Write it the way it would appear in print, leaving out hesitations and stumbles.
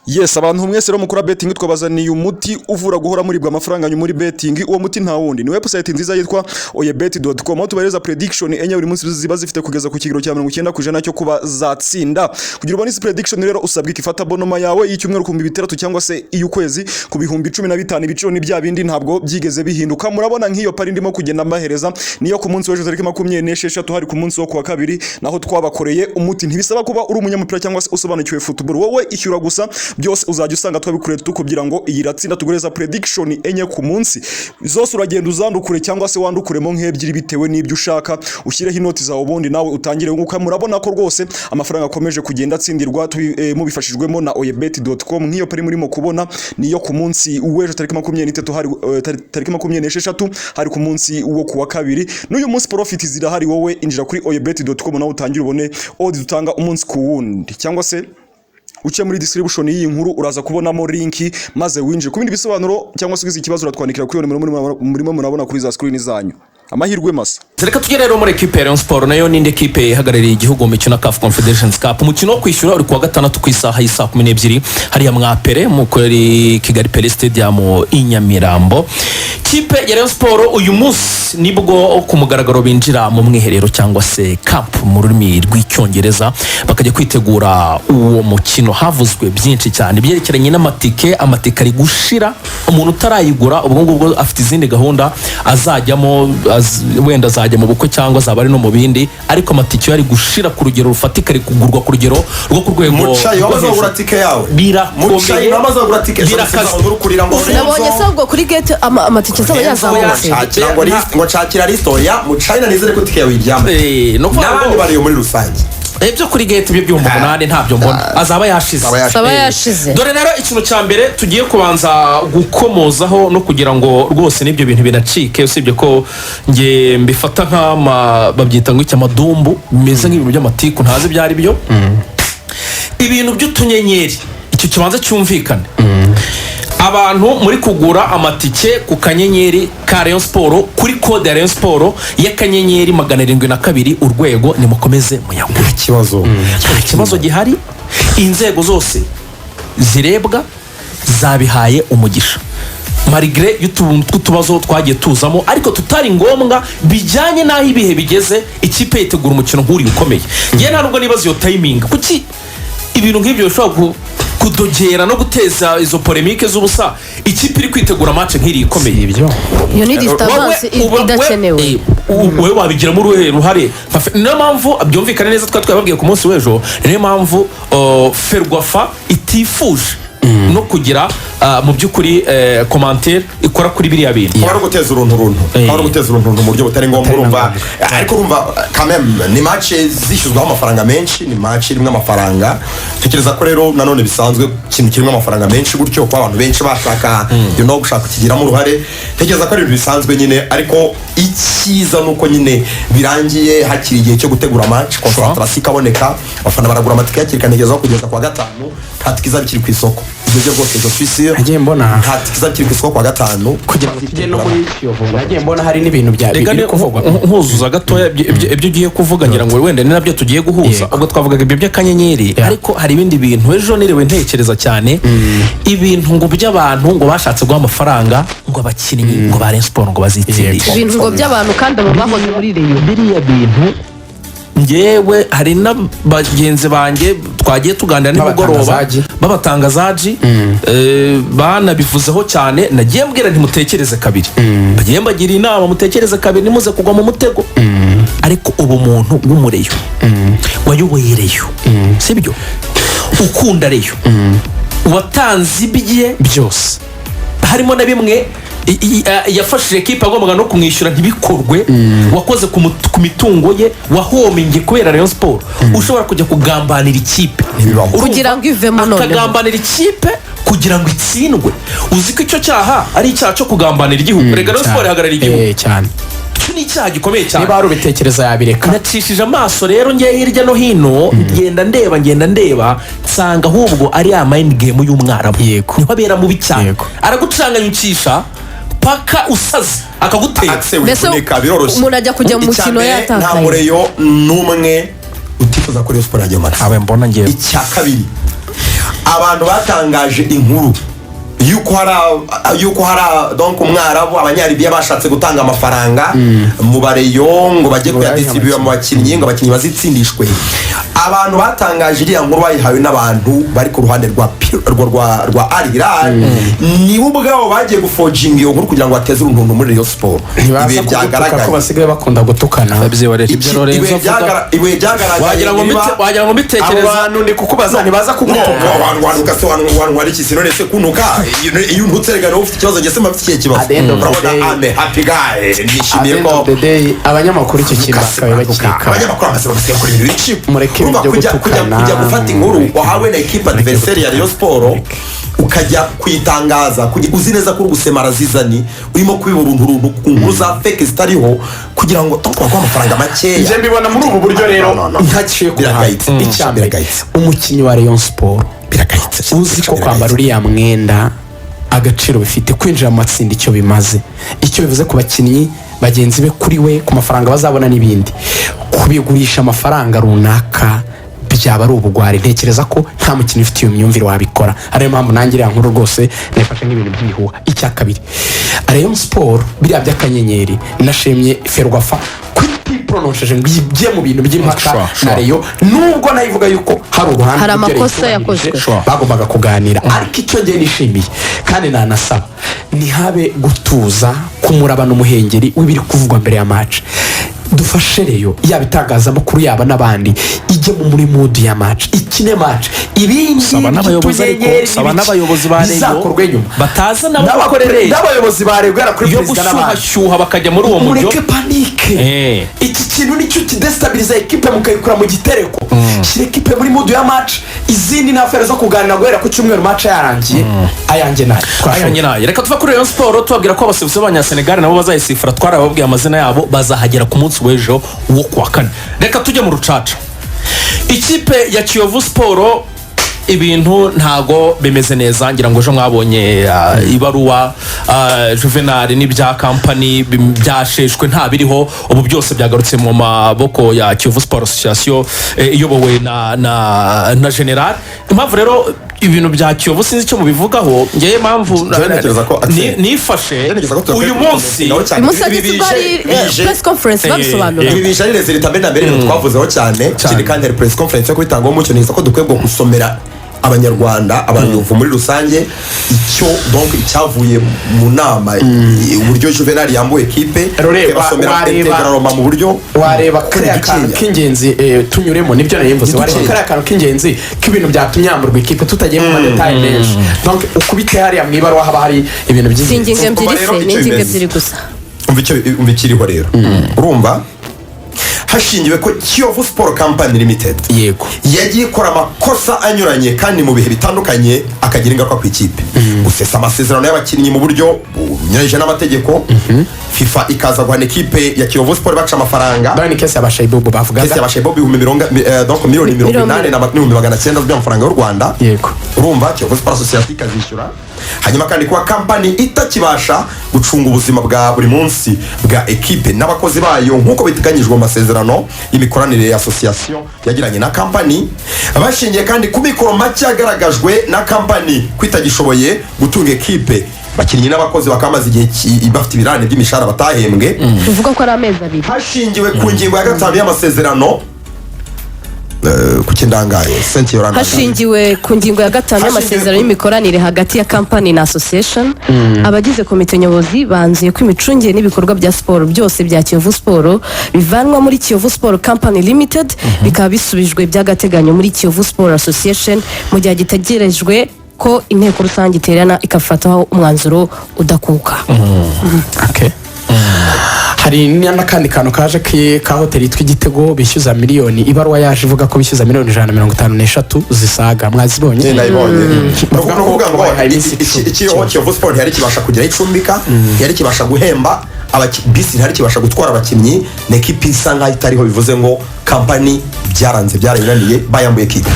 Yes, abantu mwese rero mukora betting, twabazaniye umuti uvura guhora muribwa amafaranga muri betting. Uwo muti nta wundi, ni website nziza yitwa oyebet.com, aho tubahereza prediction enye buri munsi ziba zifite kugeza ku kigero cya 90% cyo kuba zatsinda. Kugira ubone izi prediction rero, usabwa ikifata abonnement yawe y'icyumweru ku 6000 cyangwa se iy'ukwezi ku 15,000. Ibiciro ni bya bindi, ntabwo byigeze bihinduka. Murabona nk'iyo pari ndimo kugenda mbahereza niyo ku munsi w'ejo tariki 26, hari ku munsi wo kuwa kabiri, naho twabakoreye umuti. Ntibisaba kuba uri umunyamupira cyangwa se usobanukiwe football. Wowe ishyura gusa, byose uzajya usanga twabikoreye tukubwira ngo iyi iratsinda. Tugureza prediction enye ku munsi zose, uragenda uzandukure cyangwa se wandukuremo nk'ebyiri bitewe n'ibyo ushaka, ushyireho inoti zawe, ubundi nawe utangire wunguka. Murabona ko rwose amafaranga akomeje kugenda atsindirwa mubifashijwemo na oyebet.com. Nk'iyo pari murimo kubona niyo ku munsi w'ejo tariki 23, hari tariki 26, hari ku munsi wo kuwa kabiri. N'uyu munsi profit zirahari. Wowe injira kuri oyebet.com nawe utangire ubone odds dutanga umunsi ku wundi, cyangwa se uce muri description y'iyi nkuru, uraza kubonamo link maze winjire. Ku bindi bisobanuro cyangwa se ugize ikibazo, uratwandikira kuri iyo nimero murimo murabona kuri za screen zanyu. Amahirwe masa. Reka tujye rero muri ekipe ya Rayon Sport, nayo n'indi ekipe ihagarariye igihugu mu mikino ya CAF Confederations Cup. Umukino wo kwishyura uri kuwa gatandatu ku isaha y'isaa 12 hariya mwapere muri Kigali Pele Stadium i Nyamirambo. Kipe ya Rayon Sport uyu munsi nibwo ku mugaragaro binjira mu mwiherero cyangwa se camp mu rurimi rw'Icyongereza, bakajya kwitegura uwo mukino. Havuzwe byinshi cyane byerekeranye n'amatike. Amatike ari gushira, umuntu utarayigura ubwo ngubwo afite izindi gahunda azajyamo, wenda azajya mu bukwe cyangwa azaba ari no mu bindi, ariko amatike yo ari gushira ku rugero rufatika, ari kugurwa ku rugero rwo ku rwego Mucayi rwo wamaze hejuru. kugura tike yawe? Birakomeye. Mucayi wamaze kugura tike? Birakaze. Uri kurira ngo Nabonye se ubwo kuri gate amatike azaba yazamutse. Nshakira ngo ngo nshakira liste ya Mucayina, nizere ko tike yawe iryama. No kuvuga N'abandi bariyo muri rusange. Ibyo kuri gate ibyo 8000 ntabyo mbona, azaba yashize. Azaba yashize. Azaba yashize. Dore rero ikintu cya mbere tugiye kubanza gukomozaho no kugira ngo rwose n'ibyo bintu binacike, usibye ko nge mbifata nk'ama babyita ngo iki, amadumbu, bimeze nk'ibintu by'amatiku ntazi ibyo ari byo, ibintu by'utunyenyeri. Icyo kibanza cyumvikane, abantu muri kugura amatike ku kanyenyeri ka Rayon Sport, kuri code ya Rayon Sport y'*702#, nimukomeze muyagure. Nta kibazo. Nta kibazo gihari, inzego zose zirebwa zabihaye umugisha, malgré y'utuntu tw'utubazo twagiye tuzamo ariko tutari ngombwa, bijyanye n'aho ibihe bigeze, ikipe yitegura umukino nk'uriya ukomeye. Ngewe nta nubwo nibaza iyo timing, kuki ibintu nk'ibyo bishobora kudogera no guteza izo polémique z'ubusa, ikipe iri kwitegura match nk'iriya ikomeye. Ibyo Iyo ni disturbance idakenewe. Wowe wabigiramo uruhe ruhare? Niyo mpamvu byumvikane neza, twari twababwiye ku munsi w'ejo, niyo mpamvu Ferwafa itifuje no kugira mu by'ukuri commentaire ikora kuri biriya bintu. Kuba ari uguteza uruntu runtu, kuba ari uguteza uruntu runtu mu buryo butari ngombwa. Urumva, ariko urumva kameme ni match zishyuzwaho amafaranga menshi, ni match irimo amafaranga. Tekereza ko rero nanone bisanzwe, ikintu kirimo amafaranga menshi gutyo, kuba abantu benshi bashaka gushaka kukigiramo uruhare, tekereza ko ari ibintu bisanzwe nyine. Ariko icyiza ni uko nyine birangiye hakiri igihe cyo gutegura match, concentration ikaboneka, abafana baragura amatike hakiri kare. Ntekereza ko kugeza kuwa gatanu nta tike izaba ikiri ku isoko. Ibyo byo rwose je suis sûr. Nagiye mbona Nta tike izaba ikiri ku isoko kuwa gatanu. Kugira ngo tujye no muri Kiyovu, nagiye mbona hari n'ibintu bya Reka biri kuvugwa. Nkuzuza gatoya ibyo ugiye kuvuga, ngira ngo wenda ni nabyo tugiye guhuza. Ubwo twavugaga ibyo by'akanyenyeri, ariko hari ibindi bintu ejo niriwe ntekereza cyane, ibintu ngo by'abantu ngo bashatse guha amafaranga ngo abakinnyi ngo ba Rayon Sport ngo bazitsindishe. Ibintu ngo by'abantu kandi abo bahoze muri Rayon. Biriya bintu ngewe hari na bagenzi banjye twagiye tuganira nimugoroba. B'abatangazaji. B'abatangazaji, banabivuzeho cyane. Nagiye mbwira ntimutekereze kabiri, bagiye mbagira inama, mutekereze kabiri, nimuze kugwa mu mutego. Ariko ubu muntu w'umu Rayon wayoboye Rayon, sibyo, ukunda Rayon, watanze ibye byose, harimo na bimwe yafashije ekipa agombaga no kumwishyura ntibikorwe, wakoze ku mitungo ye, wahombye kubera Rayon Sport, ushobora kujya kugambanira ikipe Ntibibaho. Urumva? Kugira ngo ivemo noneho. Akagambanira ikipe kugira ngo itsindwe. Uzi ko icyo cyaha ari icyaha cyo kugambanira igihugu? Rega Rayon Sport ihagarariye igihugu. Cyane. Icyo ni icyaha gikomeye cyane. Niba hari ubitekereza yabireka. Nacishije amaso rero ngiye hirya no hino, ngenda ndeba, ngenda ndeba, nsanga ahubwo ari ya mind game y'Umwarabu. Niho abera mubi cyane. Aragucanganyukisha paka usaze, akagutera. Akse Mbese wivunika biroroshye. umuntu ajya kujya mu Icya mukino mbere, yatakaye. nta mu Rayon n'umwe utifuza ko Rayon Sport yajya mu matsinda. Ntawe mbona ngewe. Icya kabiri, Abantu batangaje inkuru yuko hari donc umwarabu, Abanyaribiya bashatse gutanga amafaranga mu bareyo ngo bajye Ngo bahe kuyadistribuer mu bakinnyi, ngo abakinnyi bazitsindishwe. Abantu batangaje iriya nkuru bayihawe n'abantu bari ku ruhande rwa Al Hilal. Nibo ubwabo bagiye guforginga iyo nkuru kugira ngo bateze uruntuntu muri Rayon Sport. Ntibaza Ibihe kugutuka ko byagaragaye basigaye bakunda gutukana. Babyihorere ibyo Lorenzo Ibihe avuga. Ibihe byagaragaye Wagira ngo wagira ngo Abo mbitekereza. bantu ndi kukubaza, ntibaza kugutuka? Wanuka se? Wantwara iki? Sinone se kuntuka? Iyo untutse rega nawe ufite ikibazo, njye se mba mfite ikihe kibazo? At the end of the Urabona, day- I'm a happy guy, At nishimiye the end ko of the day, abanyamakuru icyo kintu bakabaye bakireka. Abanyamakuru bamaze basigaye bakora ibintu biri cheap. Mureke Urumva, ibyo gutukana, kujya gufata inkuru wahawe na equipe mureke adversaire ya Rayon Sport, ukajya kuyitangaza uzi neza ko uri gusemara zizani, urimo kubiba uruntu ku nkuru za fake zitariho kugira ngo donc baguhe amafaranga makeya. Njye mbibona muri ubu buryo rero, No, no, no. ntaciye ku ruhande. Biragayitse. Icya mbere, Biragayitse. umukinnyi wa Rayon Sport Biragayitse. uzi ko kwambara uriya mwenda agaciro bifite, kwinjira mu matsinda icyo bimaze, icyo bivuze ku bakinnyi bagenzi be, kuri we, ku mafaranga bazabona n'ibindi, kubigurisha amafaranga runaka byaba ari ubugwari. Ntekereza ko nta mukinnyi ufite iyo myumvire wabikora. Ariyo mpamvu nanjye iriya nkuru rwose nayifashe nk'ibintu by'ibihuha. Icya kabiri, Rayon Sport biriya by'akanyenyeri, nashimye Ferwafa kutipronosheje ngo ijye mu bintu by'impaka na Rayon, nubwo nayivuga yuko hari uruhande Hari rw'ibyo Rayon amakosa yubahirije, yakozwe. Bagombaga kuganira. Ariko icyo ngiye nishimiye kandi nanasaba, ntihabe gutuza k'umuraba n'umuhengeri w'ibiri kuvugwa mbere ya match. Dufashe Rayon, yaba itangazamakuru, yaba n'abandi, ijye mu muri mood ya match, ikine match, ibindi Saba n'abayobozi ariko, by'utunyenyeri saba n'ibiki n'abayobozi ba Rayon bizakorwe nyuma. Bataza nabo bakorere N'abayobozi ba Rayon, guhera kuri yo perezida n'abandi, gushyuhashyuha bakajya muri uwo mujyo. Mureke panique. Iki kintu nicyo kidestabiliza ekipe, mukayikura mu gitereko. Shyira ekipe muri mood ya match, izindi ni affaire zo kuganira guhera ku cyumweru match yarangiye. Ayanjye nayo. Ayanjye nayo. Reka tuva kuri Rayon Sport, tubabwira ko abasifuzi b'Abanyasenegali nabo bazayisifura. Twarababwiye amazina yabo, bazahagera ku munsi w'ejo wo kuwa kane. Reka tujye mu rucaca. Ikipe ya Kiyovu Sport ibintu ntago bimeze neza. Ngira ngo ejo mwabonye ibaruwa Juvenal n'ibya company byasheshwe, nta biriho ubu, byose byagarutse mu maboko ya Kiyovu Sport Association iyobowe na General. Impamvu rero ibintu bya Kiyovu sinzi icyo mubivugaho, ngewe impamvu Njyewe ntekereza ko nifashe Ntekereza ko uyu munsi naho cyane. Uyu munsi Ibi yagize ubwo hari press conference babisobanura. Ibi bije ari résultat mbere na mbere, ibintu twavuzeho cyane. Ikindi kandi hari press conference yo kubitangaho umucyo. Ntekereza ko dukwiye gusomera Abanyarwanda, Abayovu muri rusange, icyo donc icyavuye mu nama, uburyo Juvenal yambuye ekipe, Rore, tukabasomera integraroma mu buryo wareba kuri kariya kantu dukeya. k'ingenzi, tunyuremo nibyo nari mvuze. Wareba Dukeya. kariya kantu k'ingenzi k'ibintu byatumye yamburwa ikipe, tutagiye mu madétails menshi. Donc ukubite hariya mu ibaruwa haba hari ibintu Si by'ingenzi. ingingo Umva ebyiri rero se? Ni icyo ingingo bimeze. ebyiri gusa. Umva ikiriho rero. Urumva, hashingiwe ko Kiyovu Sport Company Limited yagiye ikora amakosa anyuranye kandi mu bihe bitandukanye, akagira ingaruka ku ikipe, gusesa amasezerano y'abakinnyi mu buryo bunyuranyije n'amategeko, FIFA ikaza guhana ekipe ya Kiyovu Sport baca amafaranga. Dore ni case ya Bashayibubu bavugaga. Case ya Bashayibubu, ibihumbi mirongo donc miliyoni mirongo inani n'ibihumbi 900 by'amafaranga y'u Rwanda. Urumva, Kiyovu Sport Association ikazishyura. Hanyuma kandi kuba company itakibasha gucunga ubuzima bwa buri munsi bwa ekipe n'abakozi bayo nk'uko biteganyijwe mu masezerano y'imikoranire ya association yagiranye na company, bashingiye kandi ku mikoro make yagaragajwe na company ko itagishoboye gutunga ekipe, abakinnyi n'abakozi bakaba bamaze igihe bafite ibirane by'imishahara batahembwe. Tuvuga ko ari amezi 2. Hashingiwe ku ngingo ya 5 y'amasezerano, ku kindangaye senti yorangaye. Hashingiwe ku ngingo ya 5 y'amasezerano y'imikoranire hagati ya company na association, abagize komite nyobozi banzuye ko imicungire n'ibikorwa bya siporo byose bya Kiyovu Sport bivanwa muri Kiyovu Sport Company Limited, bikaba bisubijwe by'agateganyo muri Kiyovu Sport Association mu gihe gitegerejwe ko inteko rusange iterana ikafataho umwanzuro udakuka. Okay. Hari n'akandi kantu kaje ka hoteli yitwa Igitego, bishyuza miliyoni, ibaruwa yaje ivuga ko bishyuza miliyoni 153 zisaga. Mwazibonye? Njye nayibonye. Bavuga Ni ukuvuga ko ngo bayihaye iminsi 10. Ikiriho, Kiyovu Sport ntiyari kibasha kugira aho icumbika, ntiyari kibasha guhemba bisi, ntiyari kibasha gutwara abakinnyi. Ni ekipi isa nkaho itariho, bivuze ngo company byaranze, byarayinaniye, bayambuye ekipe.